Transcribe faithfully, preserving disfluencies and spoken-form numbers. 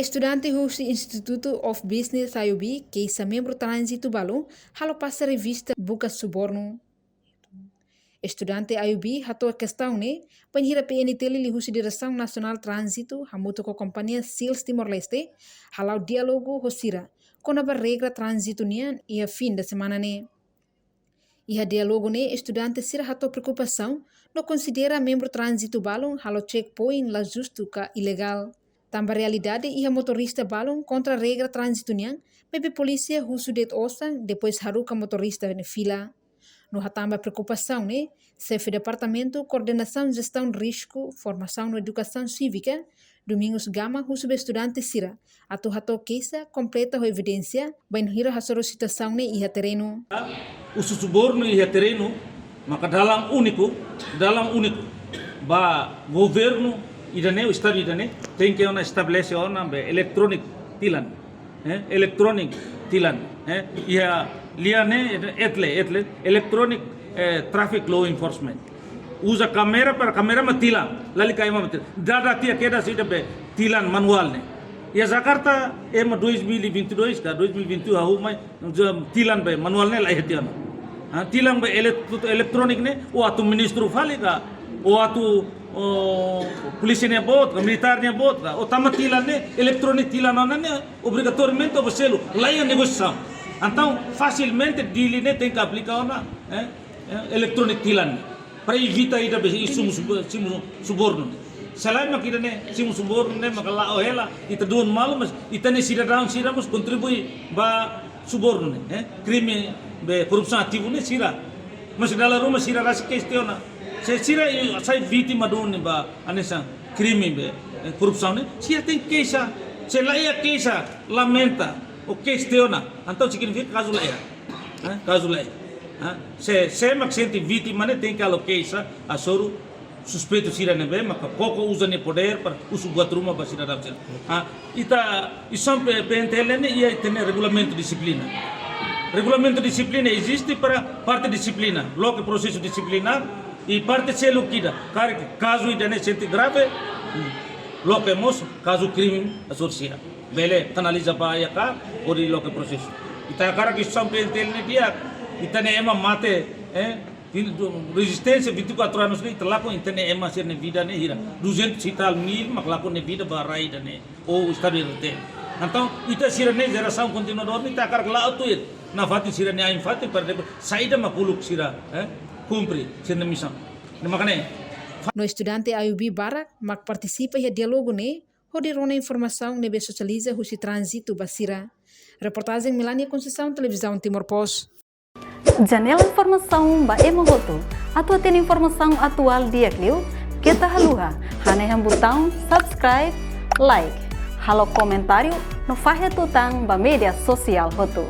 Estudante husi Institute of Business, I U B, keixa membru tránzitu balun halo pasa revista buka subornu. Estudante I U B hato'o kestaun ne'e bainhira P N T L liuhusi Diresaun Nasionál Tránzitu hamutuk ho kompañia Sils Timor-Leste hala'o diálogu ho sira kona-ba regra tránzitu nian iha fin de semana ne'e. Iha diálogu ne'e estudante sira hato'o preokupasaun no konsidera membru tránzitu balun halo checkpoint la justu ka ilegál. Tanba realidade iha motorista balun kontra regra tránzitu nian, maibé polísia husu de'it osan, depois haruka motorista ne'e fila. No hatán ba preokupasaun ne'e, Xefe Departamentu Koordenasaun Jestaun Risku, Formasaun no Edukasaun Sívika, Domingos Gama, husu ba estudante sira atu hato'o keixa, kompleta ho evidénsia bainhira hasoru situasaun ne'e iha terrenu. Husu subornu iha terrenu, maka dalan úniku, dalan úniku ba governu ida-ne'e, estadu ida-ne'e, tenke ona estabelese ona be electronic tilang, eh, electronic tilang, eh, iha lian ne'e, ETLE, ETLE, electronic, eh, traffic law enforcement. Uza kámera para kámera mak tilang, lalika ema mak tilang. Dada tiha kedas ida be tilang manuál ne'e. Iha Jakarta ema dois mil e vinte e dois ka dois mil e vinte e um hahú mai, uza tilang be manuál ne'e laiha tiha ona. Ha, tilang be elet-, eletróniku ne'e, ó atu ministru fali ka, ó atu, ó, polísia nia boot ka, militár nia boot ka, ó tama tilang ne'e, electronic tilang ona ne'e, obrigatoriamente ó selu, laiha negosiasaun. Entaun, fasilmente Dili ne'e tenke aplika ona, eh, eh, electronic tilang ne'e. Para evita ida be simu sub-, simu subornu ne'e. Selain mak ida-ne'e, simu subornu ne'e, maka la'o hela, ita duun malu, mas ita-nia sidadaun sira mós kontribui ba subornu ne'e, eh? Krime be korrupsaun ativu ne'e sira. Mas dala ruma sira rasik kestiona. Se sira i-, sai vítima duni ba hanesan krime be, eh, korrupsaun ne'e, sira tenke keixa. Se laiha keixa, lamenta, ou kestiona, entaun signifika kazu laiha. Eh, kazu laiha. Eh, se, se ema ke sente vítima ne'e tenke halo keixa, hasoru suspeitu sira ne'ebé maka koko uza nia podér para husu buat ruma ba sidadaun sira. Ah, ita, instituisaun P-, P N T L ne'e iha ita-nia regulamentu dixiplina. Regulamentu dixiplina eziste para parte dixiplina, loke prosesu dixiplinár, i parte seluk ida, karik kazu ida-ne'e sente grave, loke mós kazu krime hasoru sira. Bele analiza ba iha ka, hodi loke prosesu. Ita hakarak instituisaun P N T L ne'e di'ak, ita-nia ema mate, eh, rezisténsia vinte e quatro anos ne'e, ita lakon ita-nia ema sira-nia vida ne'e hira. Duzentos e tal mil mak lakon nia vida ba rai ida-ne'e, ou estadu ida-ne'e. Entaun, ita sira-ne'e jerasaun kontinuadór ne'e, ita hakarak la'o tuir nafatin sira-nia ain-fatin para depois saida mak uluk sira, eh, kumpre sira-nia misaun. Ne'e mak ne'e. No estudante I U B barak mak partisipa iha diálogu ne'e, hodi rona informasaun ne'ebé sosializa husi tránzitu ba sira. Reportajen Melania Conceição, Televizaun Timor Post. Janela informasaun ba ema hotu. Atu hatene informasaun atuál di'ak liu, keta haluha hanehan butaun subscribe, like, halo komentáriu no fahe tutan ba média sosiál hotu.